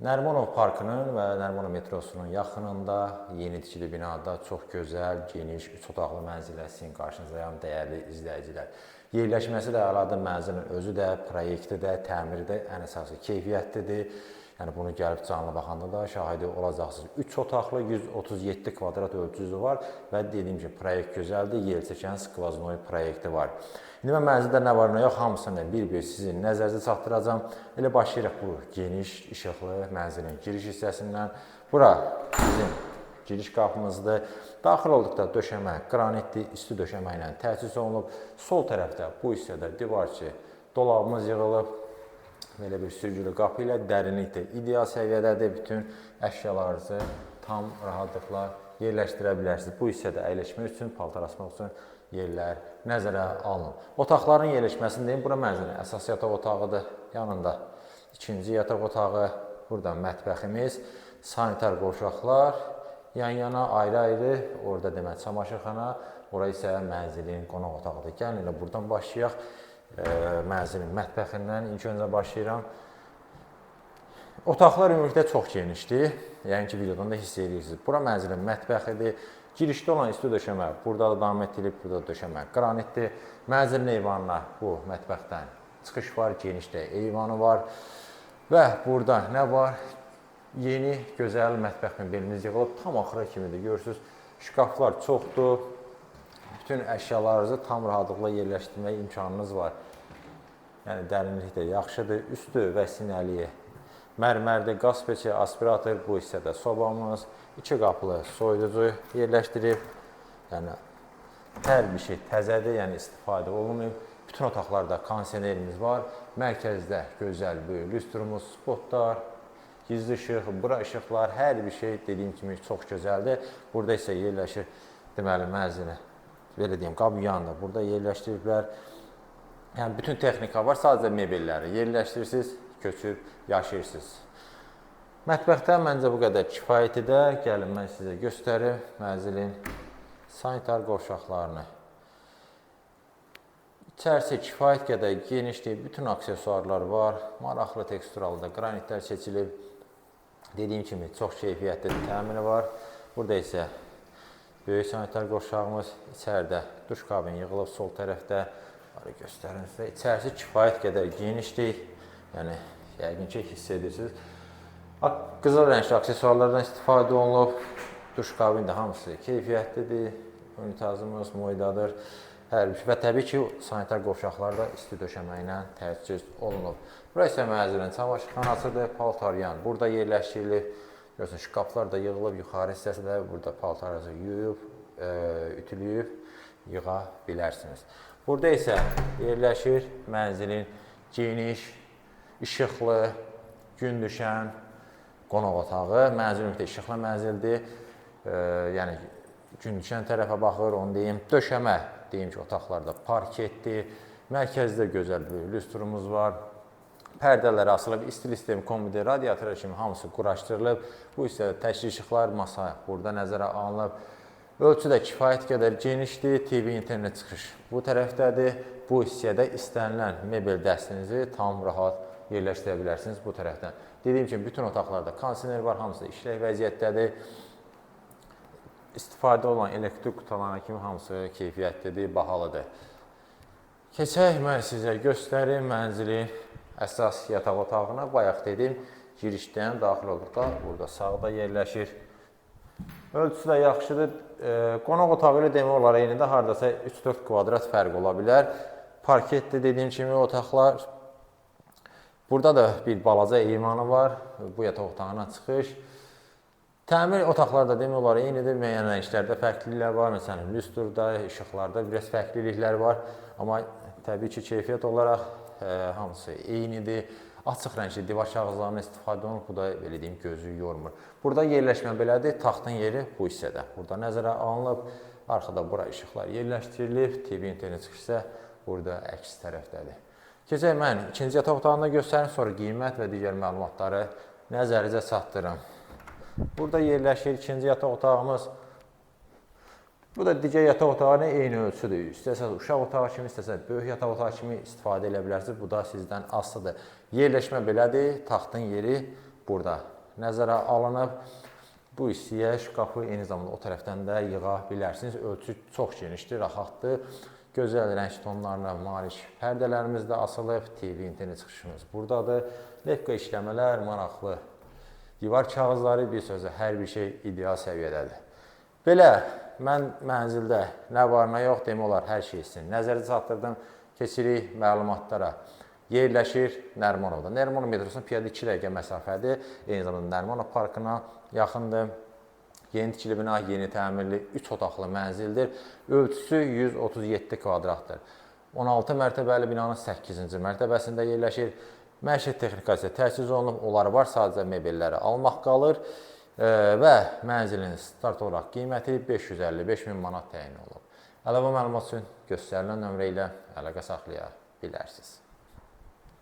Nərimanov parkının və Nərimanov metrosunun yaxınında yeni tikili binada çox gözəl, geniş, 3 otaqlı mənzillə sizin qarşınızdayam dəyərli izləyicilər. Yerləşməsi də əladır, mənzilin özü də, proyekti də, təmiri də ən əsası keyfiyyətlidir. Yəni bunu gəlib canlı baxanda da şahidi olacaqsınız. 3 otaqlı 137 kvadrat ölçüsü var və dediyim kimi proyekt gözəldir, yel çəkən skvaznoy proyekti var. İndi mən mənzildə nə var, nə yox, hamısını bir-bir sizin nəzərinizə çatdıracağam. Elə başlayırıq bu geniş, işıqlı mənzilin giriş hissəsindən. Bura bizim giriş qapımızdır. Daxil olduqda döşəmə qranitli, isti döşəmə ilə təchiz olunub. Sol tərəfdə bu hissədə divarçı dolabımız yığılıb. Belə bir sürgülü qapı ilə dərinlik də ideal səviyyədədir. Bütün əşyalarınızı tam rahatlıqla yerləşdirə bilərsiniz. Bu hissədə əyləşmək üçün, paltar asmaq üçün yerlər nəzərə alınıb. Otaqların yerləşməsini deyim, bura mənzilin əsas yataq otağıdır. Yanında ikinci yataq otağı, burada mətbəximiz, sanitar qovşaqlar, yan-yana ayrı-ayrı, orada demək çamaşırxana, ora isə mənzilin qonaq otağıdır. Gəlin elə buradan başlayaq. Mənzilin mətbəxindən ilk öncə başlayıram. Otaqlar ümumilikdə çox genişdir. Yəni ki, videodan da hiss edirsiniz. Bura mənzilin mətbəxidir. Girişdə olan isti döşəmə burada da davam etdirilib, burada da döşəmə qranitdir. Mənzilin eyvanına bu mətbəxdən çıxış var, geniş də eyvanı var. Və burada nə var? Yeni, gözəl mətbəx mebelimiz yığılıb. Tam axıra kimi də görürsünüz. Şkaflar çoxdur. Bütün əşyalarınızı tam rahatlıqla yerləşdirmək imkanınız var. Yəni dərinlik də yaxşıdır. Üstü və sinəliyi mərmərdir, qaz peçi, aspirator, bu hissədə sobamız, 2 qapılı soyuducu yerləşdirib. Yəni hər bir şey təzədir, yəni istifadə olunmayıb. Bütün otaqlarda kondisionerimiz var. Mərkəzdə gözəl böyük lüstrumuz, spotlar, gizli işıq, bura işıqlar, hər bir şey dediyim kimi çox gözəldir. Burada isə yerləşir deməli mənzili. Belə deyim, qab yanında burada yerləşdiriblər. Yəni bütün texnika var, sadəcə mebelləri yerləşdirirsiniz, köçüb yaşayırsınız. Mətbəxdə məncə bu qədər kifayət edər. Gəlin mən sizə göstərim mənzilin sanitar qovşaqlarını. İçərisi kifayət qədər genişdir, bütün aksesuarlar var. Maraqlı teksturalı da qranitlər seçilib. Dediyim kimi çox keyfiyyətli təmiri var. Burada isə böyük sanitar qovşağımız, içəridə duş kabini yığılıb sol tərəfdə. Göstərim sizə. İçərisi kifayət qədər genişdir. Yəni yəqin ki hiss edirsiniz. Qızıl rəngli aksesuarlardan istifadə olunub. Duş kabini də hamısı keyfiyyətlidir. Unitazımız moydadır. Hər bir şey. Və təbii ki, sanitar qovşaqlar da isti döşəmə ilə təchiz olunub. Bura isə mənzilin çamaşırxanasıdır. Paltaryan burada yerləşdirilib. Görürsünüz, şkaflar da yığılıb, yuxarı hissəsi də burada paltarınızı yuyub, ütülüyüb yığa bilərsiniz. Burada isə yerləşir mənzilin geniş, işıqlı, gün düşən qonaq otağı. Mənzil ümumiyyətlə işıqlı mənzildir. Yəni gün düşən tərəfə baxır, onu deyim. Döşəmə, deyim ki, otaqlarda parketdir. Mərkəzdə gözəl bir lüstrumuz var. Pərdələr asılıb, istilik sistemi, kombi, radiator kimi hamısı quraşdırılıb. Bu isə təkli işıqlar, masa burada nəzərə alınıb. Ölçü də kifayət qədər genişdir, TV, internet çıxış bu tərəfdədir. Bu hissədə istənilən mebel dəstinizi tam rahat yerləşdirə bilərsiniz bu tərəfdən. Dediyim kimi, bütün otaqlarda kondisioner var, hamısı işlək vəziyyətdədir. İstifadə olan elektrik qutalarına kimi hamısı keyfiyyətlidir, bahalıdır. Keçək, mən sizə göstərim mənzilin əsas yataq otağına. Bayaq dedim, girişdən daxil olduqda burada sağda yerləşir. Ölçüsü də yaxşıdır. Qonaq otağı ilə demək olar eynidir. Hardasa 3-4 kvadrat fərq ola bilər. Parketdir dediyim kimi otaqlar. Burada da bir balaca eyvanı var. Bu yataq otağına çıxış. Təmir otaqlarda demək olar eynidir. Müəyyən rənglərdə fərqliliklər var. Məsələn, lüstrda, işıqlarda biraz fərqliliklər var. Amma təbii ki, keyfiyyət olaraq hamısı eynidir. Açıq rəngli divar kağızlarından istifadə olunub. Bu da belə deyim, gözü yormur. Burada yerləşmə belədir. Taxtın yeri bu hissədə. Burada nəzərə alınıb. Arxada bura işıqlar yerləşdirilib. TV, internet çıxış isə burada əks tərəfdədir. Keçək mən ikinci yataq otağında göstərim, sonra qiymət və digər məlumatları nəzərinizə çatdırım. Burada yerləşir ikinci yataq otağımız. Bu da digər yataq otağının eyni ölçüdür. İstəsəniz uşaq otağı kimi, istəsəniz böyük yataq otağı kimi istifadə edə bilərsiniz. Bu da sizdən asılıdır. Yerləşmə belədir. Taxtın yeri burada nəzərə alınıb. Bu hissəyə şkafı eyni zamanda o tərəfdən də yığa bilərsiniz. Ölçü çox genişdir, rahatdır. Gözəl rəng tonlarına malik pərdələrimiz də asılıb. TV internet çıxışımız buradadır. Levka işləmələr, maraqlı divar kağızları, bir sözlə hər bir şey ideal səviyyədədir. Belə, mən mənzildə nə var, nə yox demək olar hər şeyi sizin nəzərə çatdırdım. Keçirik məlumatlara. Yerləşir Nərimanovda. Nərimanov metrosunun piyada 2 dəqiqə məsafədir. Eyni zamanda Nərimanov parkına yaxındır. Yeni tikili bina, yeni təmirli 3 otaqlı mənzildir. Ölçüsü 137 kvadratdır. 16 mərtəbəli binanın 8-ci mərtəbəsində yerləşir. Məişət texnikası təchiz olunub, onlar var, sadəcə mebelləri almaq qalır və mənzilin start olaraq qiyməti 555 min manat təyin olunub. Əlavə məlumat üçün göstərilən nömrə ilə əlaqə saxlaya bilərsiniz.